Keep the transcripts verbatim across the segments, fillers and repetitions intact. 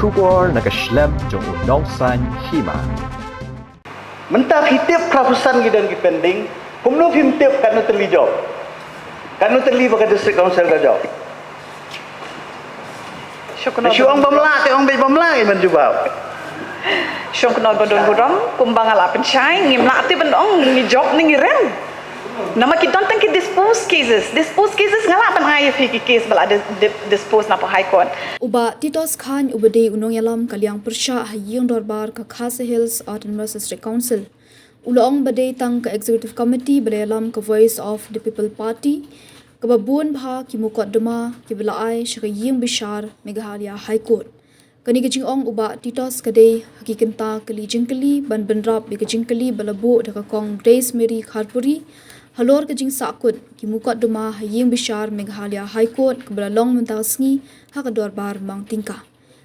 Khubor na ka shlem jong u Nongsaiñ Hima. Mynta phi tip phra phew san ki don ki pending, kumno phim tip katno tylli job? Katno tylli ba ka district council ka job? Shu ong bym lah, te ong beit bym lah, i man jubab. Shong Knorr ba don burom, kumba nga la pynshai, ngim lah te ban ong ngi job ne ngi rem. Namar ki don tang ki dispose cases, dispose cases nga lah ban ai ïa phi ki case ba la di-, di-, dispose na pdeng High Court. U Bah Titos Chyne uba dei u nongïalam ka liang pyrshah ha ïing dorbar ka Khasi Hills Autonomous District Council, u la ong ba dei tang ka Executive Committee ba la ïalam ka Voice of the People Party kaba bun bha ki mukotduma kiba la ai sha ka ïing bishar Meghalaya High Court. Kane ka jingong u Bah Titos ka dei ha ki kynta kali jingkylli ban bynrap ïa ka jingkylli ba la buh da ka Kong Grace Mary Kharpuri halor ka jingsahkut ki mukotduma ha ïing bishar Meghalaya High Court kaba la long mynta ka sngi ha ka dorbar mang tyngka.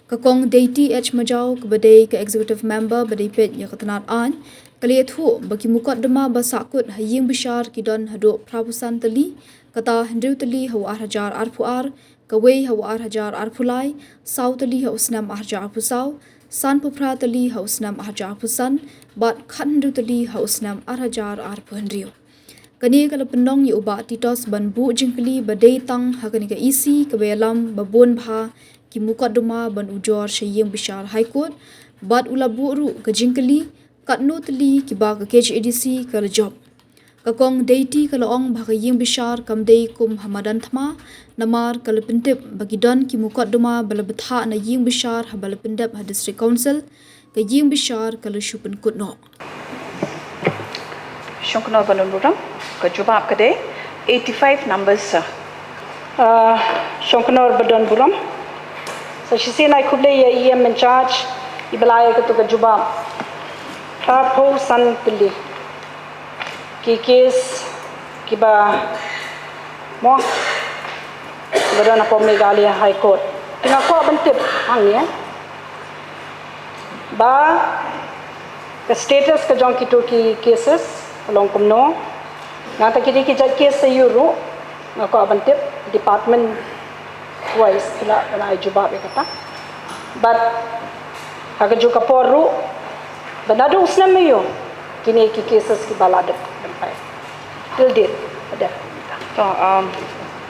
Ka Kong Deiti H Majaw kaba dei ka Executive Member ba dei peit ïa ka tnad aiñ, ka la ïathuh ba ki mukotduma ba sahkut ha ïing bishar ki don haduh phra phew san tylli, kata hynriew tylli ha u ar hajar arphew ar, kawei ha u ar hajar arphew lai, saw tylli ha u snem ar hajar arphew saw, san phew phra tylli ha u snem ar hajar arphew san, bad khat hynriew tylli ha u snem ar hajar arphew hynriew. Kane ka la pynlong ïa u Bah Titos ban buh jingkylli ba dei tang ha kane ka E C kaba ïalam ba bun bha ki mukotduma ban ujor sha ïing bishar High Court, bad u la buh ruh ka jingkylli katno tylli kiba ka K H A D C ka la jop. Ka Kong Deiti ka la ong ba ka ïing bishar kam dei kum ha madan thma, namar ka la pyntip ba ki don ki mukotduma ba la bthah na ïing bishar haba la pyndep ha District Council, ka ïing bishar ka la shu pynkut noh. Shong Knorr ba don burom, ka jubab ka dei eighty-five numbers, sir. Ah, Shong Knorr ba don burom. Sa shisien ai khublei ïa E M in charge iba la ai ïa katu ka jubab. Phra phew san tylli ki case kiba mo, kiba don hapoh Meghalaya High Court. Te nga kwah ban tip hangne ba ka status ka jong kitu ki cases ka long kumno. Nangta kine ki jait case sa ïoh ruh, nga kwah ban tip department wise, phi lah ban ai jubab ïa kata. Bad ha kajuh ka por ruh, ba naduh u snem aïu kine ki cases kiba la dep ban pait till date, ba dep. To, um,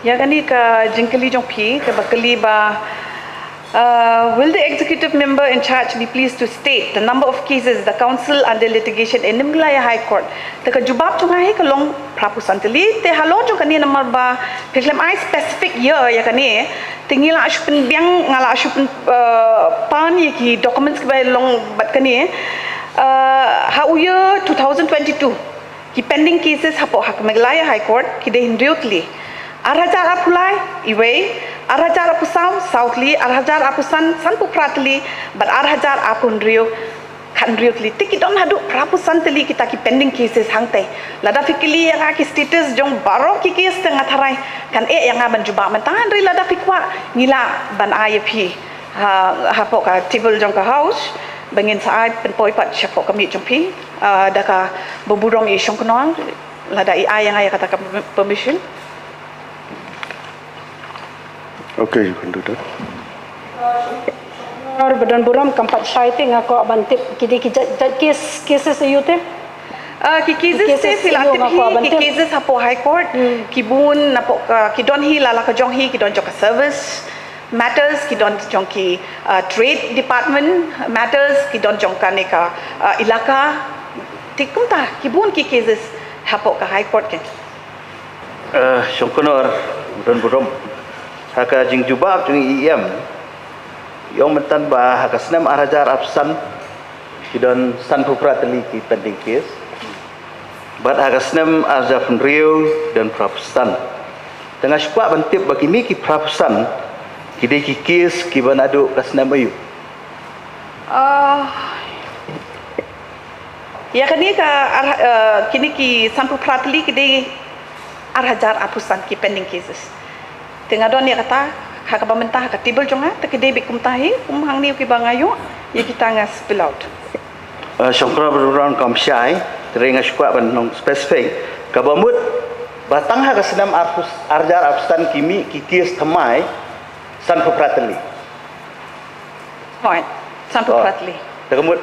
ïa kane ka jingkylli jong phi, kaba kylli ba, uh, will the executive member in charge be pleased to state the number of cases the council under litigation in Meghalaya High Court? Te ka jubab jong nga hi ka long phra phew san tylli, te halor jong kane namar ba phi khlem ai specific ïa, ïa kane, te ngi la shu pynbiang, nga la shu pyn, uh, pan ïa ki documents kiba long bad kane, uh, ha u ïa two thousand twenty-two. Ki pending cases hapoh ha ka Meghalaya High Court ki dei hynriew tylli. Ar hajar arphew lai, iwei, ar hajar arphew saw, saw tylli, ar hajar arphew san, sanphew phra tylli, bad ar hajar arphew hynriew, khathynriew tylli. Te ki don haduh phra phew san tylli kita ki pending cases hangtei. Lada phi kylli ïa nga ki status jong baroh ki case te nga tharai kan eh ïa nga ban jubab mynta, hynrei lada phi kwah ngi lah ban ai ïa phi ha, hapoh ka table jong ka House, ba ngin sa ai pynpoi pat shapoh ka miej jong phi, ah, da kaba burom i Shong Knorr, lada i ai ïa nga ïa kata ka permission. Okay, you can do that. Knorr ba don burom, kam pat shai te, nga kwah ban tip ki dei ki jait, jait case, cases aïu te? Ah, ki cases te phi la tip hi, ki cases hapoh High Court, ki bun napoh, ah, ki don hi la la ka jong hi, ki don jong ka service matters, ki don jong ki, uh, trade department matters, ki don jong kane ka, uh, ilaka. Te kumta ki bun ki cases hapoh ka High Court kein. Uh, Shong Knorr, don burom. Ha ka jingjubab jong i E M, i ong mynta ba ha ka snem ar hajar arphew san ki don sanphew phra tylli ki pending case. Bad ha ka snem ar hajar hynriew ki don phra phew san. Te nga shu kwah ban tip ba kine ki phra phew san ki dei ki case kiba naduh ka snem aïu? Ah, ïa kane ka ar-, eh, kine ki sanphew phra tylli ki dei ar hajar arphew san ki pending cases. Te nga don ïa kata ha kaba mynta ha ka table jong nga, te ki dei beit kumta hi, kum hangne kiba nga ïoh, ïa kita nga spell out. Eh, Shong Knorr ba don burom, kam shai, te nga shu kwah ban ong specific, kaba mut ba tang ha ka snem ar hajar arphew san ki mih ki case thymmai sanphew phra tylli. Hooid, sanphew phra tylli. Te ka mut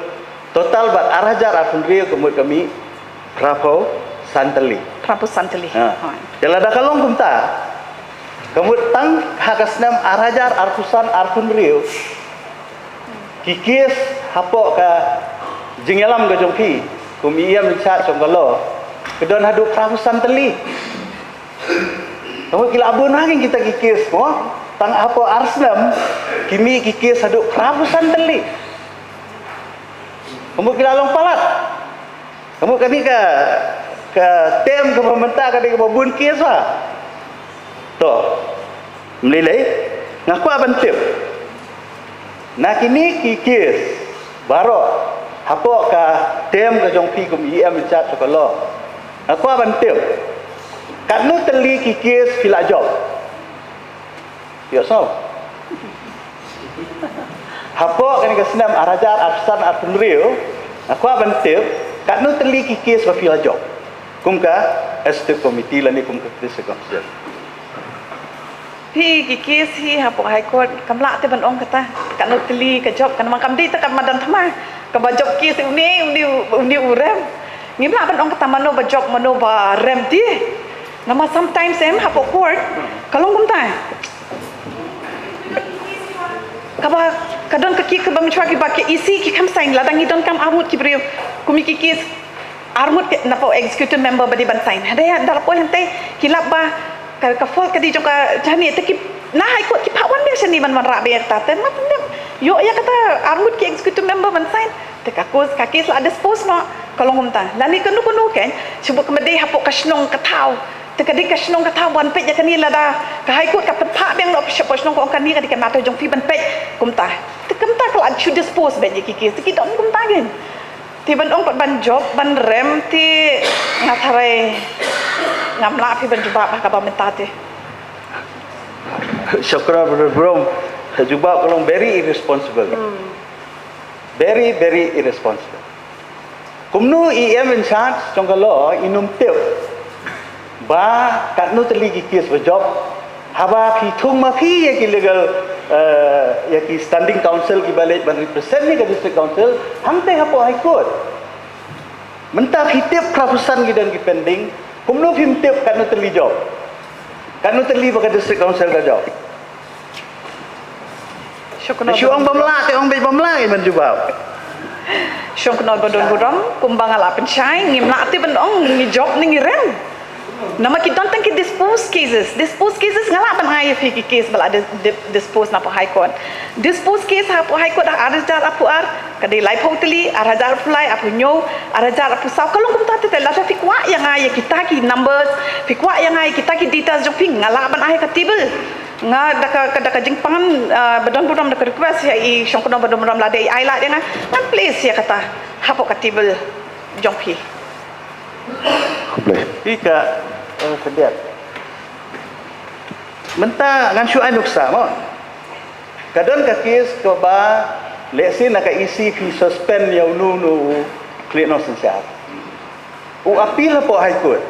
total bad ar hajar arphew hynriew ka mut ka mih phraphew san tylli. Phraphew san tylli. Ha. Hooid. Te lada ka long kumta, ka mut tang ha ka snem ar hajar arphew san arphew hynriew, ki case hapoh ka jingïalam ka jong phi kum i E M in charge jong ka law, ka don haduh phraphew san tylli. Ka mut ki la bun ha kin kita ki case mo. Tang hapoh ar snem ki mih ki case haduh phraphew san tylli. Ka mut ki la long palat. Ka mut kane ka, ka term kaba mynta ka dei kaba bun case ba. To. Mlei lei, nga kwah ban tip. Na kine ki case baroh hapoh ka term ka jong phi kum i E M in charge ka law, nga kwah ban tip, katno tylli ki case phi la jop? Ïohsngew. Hapoh kane ka snem ar hajar arphew san arphew hynriew, nga kwah ban tip, katno tylli ki case ba phi la jop kum ka executive committee lane kum ka district council? Phi, ki case hi hapoh High Court kam lah te ban ong kata katno tylli ka jop, kan ma kam dei te ka madan thma kaba jop case une, une, une u rem. Ngim lah ban ong kata mano ba jop, mano ba rem te. Namar sometimes em hapoh court ka long kumta. Kaba ka don ka ki kaba mynshwa kiba ki E C ki kham sign, lada ngi donkam arngut ki briew, kum ki case arngut ki napoh executive member ba dei ban sign. Hynrei da la poi hangtei ki lap ba ka, ka fault ka dei jong ka jong ngi, te ki na High Court ki phah wan biang shane ban wanrah biang ïa kata, te ma pynlip ïoh ïa kata arngut ki executive member ban sign. Te ka case, ka case la dispose noh, ka long kumta. Lane kano kano kein, shu bud ka ma dei hapoh ka shnong ka thaw. Te ka dei ka shnong ka thaw ban peit ïa kane, lada ka High Court ka pynphah biang noh shapoh shnong ka ong kane ka dei ka matter jong phi ban peit kumta. Te kumta ka la shu dispose beit ïa ki case, te ki don kumta kein. Te ban ong pat ban jop, ban rem, te nga tharai ngam lah phi ban jubab ha kaba mynta te. Shukran Bro, jubab ka long very irresponsible. Very, very irresponsible. Kumno E M in charge jong ka law in ym tip ba katno tylli ki case ba jop, haba phi thung ma phi ïa ki legal, eh, ïa ki standing counsel kiba leit ban represent ïa ka district council hangtei hapoh High Court. Mynta phi tip phraphew san ki don ki pending, kumno phim tip katno tylli jop, katno tylli ba ka district council ka jop? Shu ong bym lah, te ong beit bym lah, i ban jubab. Shong Kynnoh ba don burom, kumba nga la pynshai, ngim lah te ban ong ngi jop ne ngi rem. Namar ki don tang ki dispose cases. Dispose cases nga lah ban ai ïa phi ki case ba la di-, di-, dispose napoh High Court. Dispose case hapoh High Court ar hajar arphew ar, ka dei laiphew tylli, ar hajar arphew lai, arphew hynñiew, ar hajar arphew saw, ka long kumta te te. Lada phi kwah ïa nga ïa kita ki numbers, phi kwah ïa nga ïa kita ki details jong phi, nga lah ban ai ha ka table. Nga da ka, da ka jingpang, ah, ba don burom, da ka request ïa i Shong Kynnoh ba don burom, lada i ai lad ïa nga, ngan place ïa kata hapoh ka table jong phi. Khublei. Phi ka, eh, khyndiat. Mynta ngan shu ai nuksa mo. Ka don ka case kaba lehse na ka E C phi suspend ïa uno uno u khlieh nongsynshar. U appeal hapoh High Court.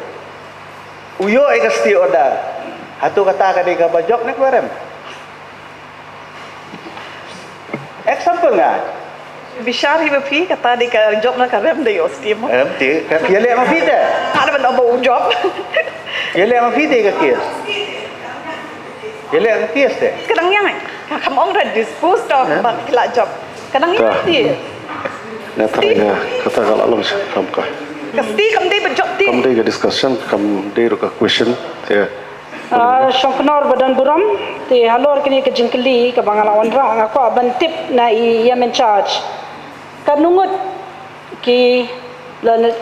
U ïoh ïa ka stay order. Hato kata ka dei kaba jop ne kaba rem? Example nga. Bishar hi ba phi, kata dei ka jop ne ka rem, dei ïoh stay mo. Em, te, ka ïaleh ma phi te. Ada ban ong ba u jop. Ïaleh ma phi te ka case. Ïaleh ka case te. Ka dang ïa, ka kham ong ra dispose of, eh? Ba ki la jop. Ka dang ïa te. Nga tharai nga, kata ka la long sha kam ka. Ka stay kam dei ba jop te. Kam dei ka discussion, kam dei ruh ka question te. Ah, Shong Kynnoh ba don burom, te halor kane ka jingkylli kaba nga la wanrah, nga kwah ban tip na i E M in charge. Katno ngut ki learned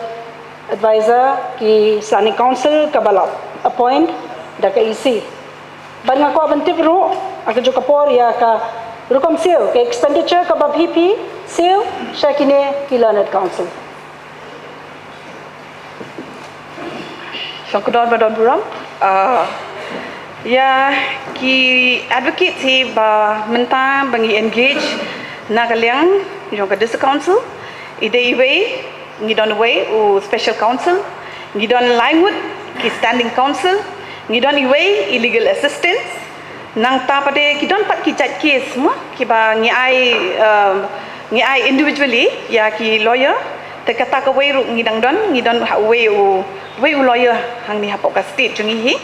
advisor, ki standing counsel kaba la appoint da ka E C? Bad nga kwah ban tip ruh ha kajuh ka por ïa ka rukom siew, ka expenditure kaba phi phi siew sha kine ki learned counsel. Shong Kynnoh ba don burom. Ah, ïa ki advocate hi ba mynta ba ngi engage na ka liang jong ka District Council, i dei iwei, ngi don iwei u special counsel, ngi don lai ngut ki standing counsel, ngi don iwei i legal assistant, Nangta pat de ki don pat ki jait case mo, kiba ngi ai, um, ngi ai individually ïa ki lawyer. Te kata kawei ruh ngi dang don, ngi don ha uwei u, uwei u lawyer hangne hapoh ka state jong ngi hi.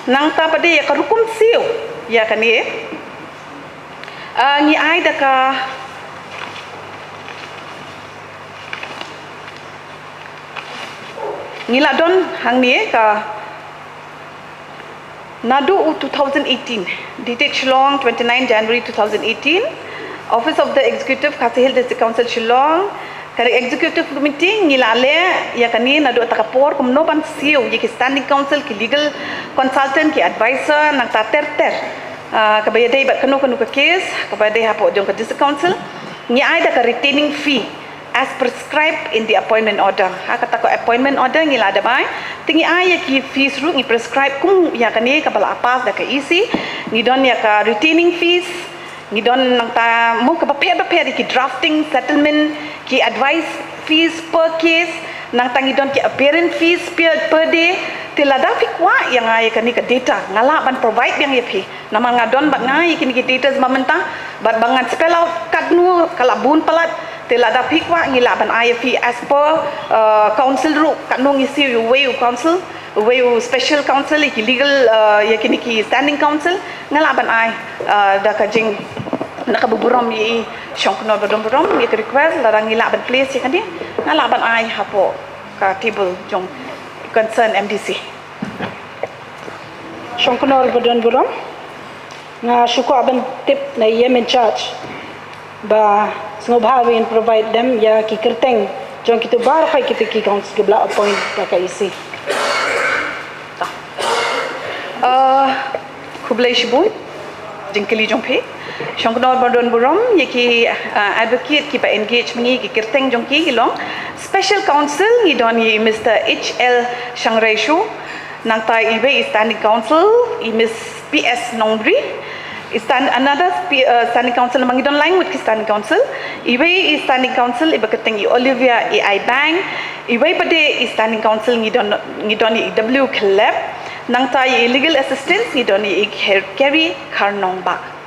Nangta pat de ïa ka rukom siew ïa kane, uh, ngi ai da ka ngi la don hangne ka naduh u two thousand eighteen, dated Shillong, twenty-nine January two thousand eighteen, Office of the Executive, Khasi Hills District Council, Shillong. Ka executive committee ngi la leh ïa kane naduh ta ka por kumno ban siew ïa ki standing counsel, ki legal consultant, ki advisor, nangta ter ter, ah, kaba ïadei bad kano kano ka case kaba dei hapoh jong ka district council. Ngi ai da ka retaining fee as prescribed in the appointment order. Ha kata ka appointment order ngi la da bai. Te ngi ai ïa ki fees ruh ngi prescribe kum ïa kane kaba la pass da ka E C. Ngi don ïa ka retaining fees, ngi don nangta mo kaba pher ba pher, ki drafting, settlement, ki advice fees per case, nangta ngi don ki appearance fees per, per day. Te lada phi kwah ïa nga ïa kane ka data, nga lah ban provide biang ïa phi. Namar nga don bad nga ïa kine ki details ba mynta, bad ba ngan spell out katno ka la bun palat. Te lada phi kwah ngi lah ban ai ïa phi as per, uh, counsel ruh, katno ngi siew ïa uwei u counsel, uwei u special counsel, ïa ki legal, uh, ïa kine ki standing counsel, nga lah ban ai, uh, da ka jing, da kaba burom ïa i Shongknor Badonburom, ïa ka request, lada ngi lah ban place ïa kane, nga lah ban ai hapoh ka table jong concern M D C. Shongknor Badonburom, nga shu kwah ban tip na i E M in charge ba sngewbha ban provide dem ïa ki kyrteng jong kito baroh kito ki counsel kiba la appoint da ka E C. Uh, khublei shibun jingkylli jong phi. Shongknor Badonburom, ïa ki, uh, advocate kiba engage ma ngi, ki kyrteng jong ki ki long: special counsel ngi don ïa i Mister H L Shangreishu, nangta iwei i standing counsel i Miss P S Nongbri, i stand, another spe-, uh, standing counsel, ma ngi don lai ngut ki standing counsel. Iwei i standing counsel iba kyrteng i Olivia A I Bang. Iwei pat de i standing counsel ngi don, ngi don ïa i W Khlep. Nangta ïa i legal assistance ngi don ïa i Ker-, Kerry Kharnongbah.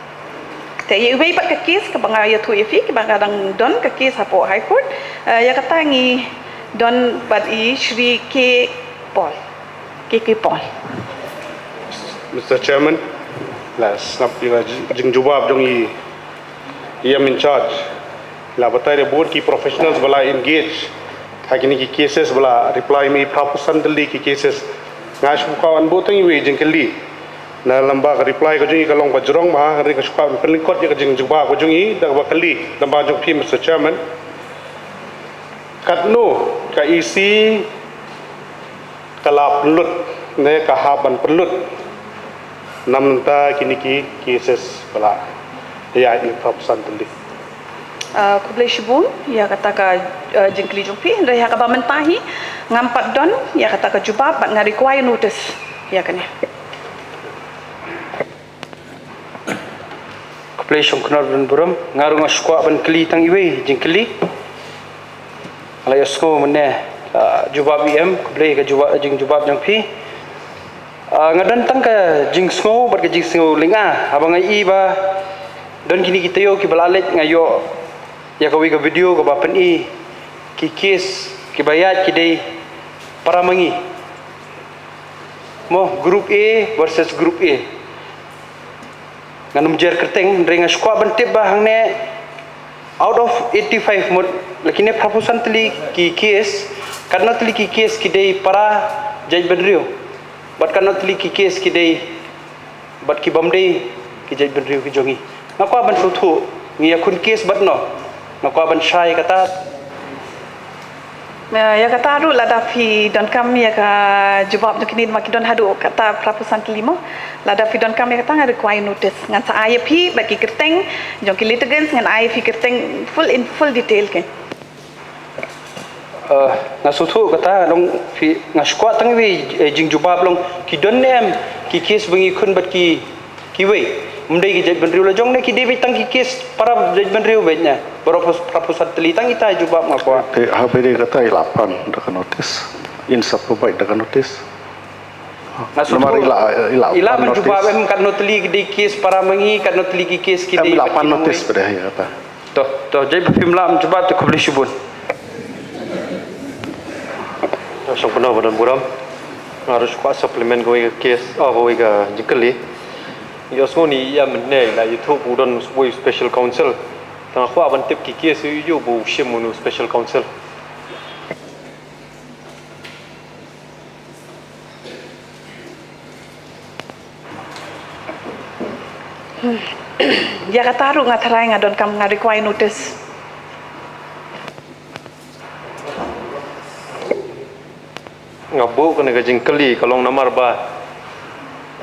Te ïa iwei pat ka case kaba nga ïathuh ïa phi, kaba nga dang don ka case hapoh High Court, eh, ïa kata ngi don bad i Shri K Paul. K K Paul. Mister Chairman, la sngap ïa ka jing-, jingjubab jong i E M in charge. La batai da bun ki professionals ba la engage ha kine ki cases, ba la reply ma i phra phew san tylli ki cases. Nga shu kwah ban buh tang iwei jingkylli. Na lamba ka reply ka jong i ka long ba jrong bha, hynrei nga shu kwah ban pynlyngkot ïa ka jingjubab ka jong i da kaba kylli, lamba jong phi, Mister Chairman. Katno ka E C ka la pynlut ne ka hap ban pynlut na bynta kine ki cases ba la ïaid na ka phra phew san tylli. Ah, khublei shibun ïa kata ka, ah, jingkylli jong phi, hynrei ha kaba mynta hi ngam pat don ïa kata ka jubab bad nga require notice ïa kane. Khublei Shongknor Badonburom, nga ruh nga shu kwah ban kylli tang iwei jingkylli. Nga la ïohsngew mynne, ah, jubab E M, khublei ka jubab, jingjubab jong phi. Ah, nga don tang ka jingsngew bad ka jingsngew lynga haba nga i ba don kine ki taïew kiba la leit, nga ïoh ïa kawei ka video kaba pyni ki case kiba ïaid ki dei para ma ngi. Mo, group A versus group A. Ngan ym jer kyrteng, hynrei nga shu kwah ban tip ba hangne, out of eighty-five mut, la kine phra phew san tylli ki case, katno tylli ki case ki dei para jaitbynriew, bad katno tylli ki case ki dei bad ki bym dei ki jaitbynriew ki jong ngi. Nga kwah ban sngewthuh, ngi ïakhun case bad no? Nga kwah ban shai kata. Eh, ïa kata ruh lada phi donkam ïa ka jubab jong kine, ma ki don haduh kata phra phew san tylli mo. Lada phi donkam ïa kata nga require notice. Ngan sa ai ïa phi bad ki kyrteng jong ki litigants, ngan ai ïa phi kyrteng full, in full detail ke. Eh, nga sngewthuh kata, long phi, nga shu kwah tang iwei, eh, jingjubab long ki don ne em ki case ba ngi khun bad ki, kiwei. Ym dei ki jaitbynriew la jong ne ki dei beit tang ki case para jaitbynriew beit ne. Baroh phra phew, phra phew san tylli tang ita jubab nga kwah. Te haba dei kata i la pan da ka notice. In sa provide da ka notice. Nga sngewthuh. Namar i la, i la, i la pan notice. Ban jubab em katno tylli ki dei case para ma ngi, katno tylli ki case ki dei. Em, i la pan notice pat de, ïa kata. To, to, jai ba phim lah ban jubab te khublei shibun. To, shong pynnoh ba don burom. Nga ruh shu kwah supplement kawei ka case, oh, kawei ka jingkylli. Ïohsngew ni ïa mynne la ïathuh ba u don uwei u special counsel. Te nga kwah ban tip ki case ïa u ba u shim u special counsel. Ïa kata ruh nga tharai nga donkam, nga require notice. Nga buh kane ka jingkylli ka long namar ba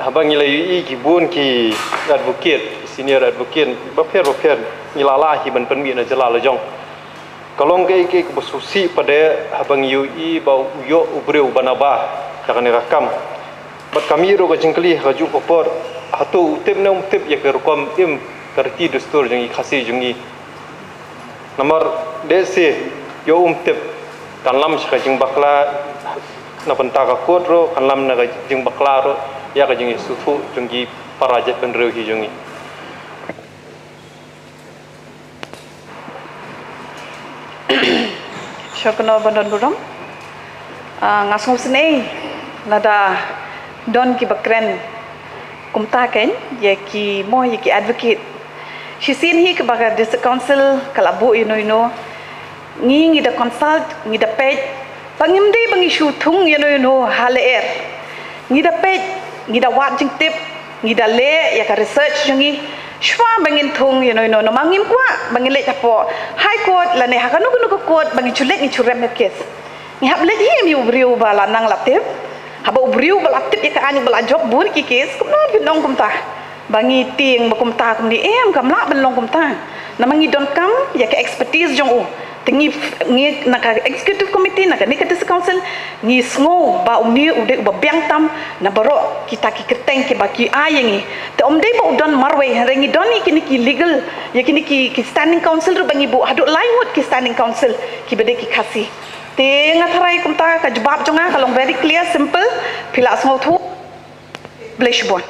haba ngi la ïohi ki bun ki advocate, senior advocate bapher bapher, ngi la lah hi ban pynmih na jylla la jong. Ka long kaei kaei kaba sngewsih pat de haba ngi ïohi ba u ïoh u briew ba naba ïa kane ka kam. Bad ka mih ruh ka jingkylli ha kajuh ka por, hato u tip ne um tip ïa ka rukom im ka riti dustur jong ngi Khasi jong ngi. Namar dei shi ïoh um tip, kan lam sha ka jingbakla na bynta ka court ruh, kan lam na ka jingbakla ruh ïa ka jingïasngewthuh jong ki para jaitbynriew hi jong ngi. Shong kynnoh ba don burom. Ah, nga sngewsynei lada don kiba kren kumta kein ïa ki, mo, ïa ki advocate. Shisien hi kaba ka District Council ka la buh ïano ïano, ngi, ngi da consult, ngi da peit ba ngim dei ba ngi shu thung ïano ïano ha lyer. Ngi da peit, ngi da wad jingtip, ngi da leh ïa ka research jong ngi shuwa ba ngin thung ïano ïano, namar ngim kwah ba ngin leit hapoh High Court lane ha kano kano ka court ba ngin shu leit, ngin shu rem ïa ka case. Ngi hap leit hi ïa u briew ba la nang la tip. Haba u briew ba la tip ïa ka aiñ ba la jop bun ki case, kumno phin ong kumta? Ba ngi tieng ba kumta kumne, em, kam lah ban long kumta. Namar ngi donkam ïa ka expertise jong u. Te ngi, ngi na ka executive committee, na kane ka District Council, ngi sngew ba une u dei uba biang tam na baroh kita ki kyrteng kiba ki ai ïa ngi. Te ym dei ba u don marwei, hynrei ngi don ïa kine ki legal, ïa kine ki, ki standing counsel ruh ba ngi buh, haduh lai ngut ki standing counsel kiba dei ki Khasi. Te nga tharai kumta ka jubab jong nga ka long very clear, simple, phi la sngewthuh. Khublei shibun.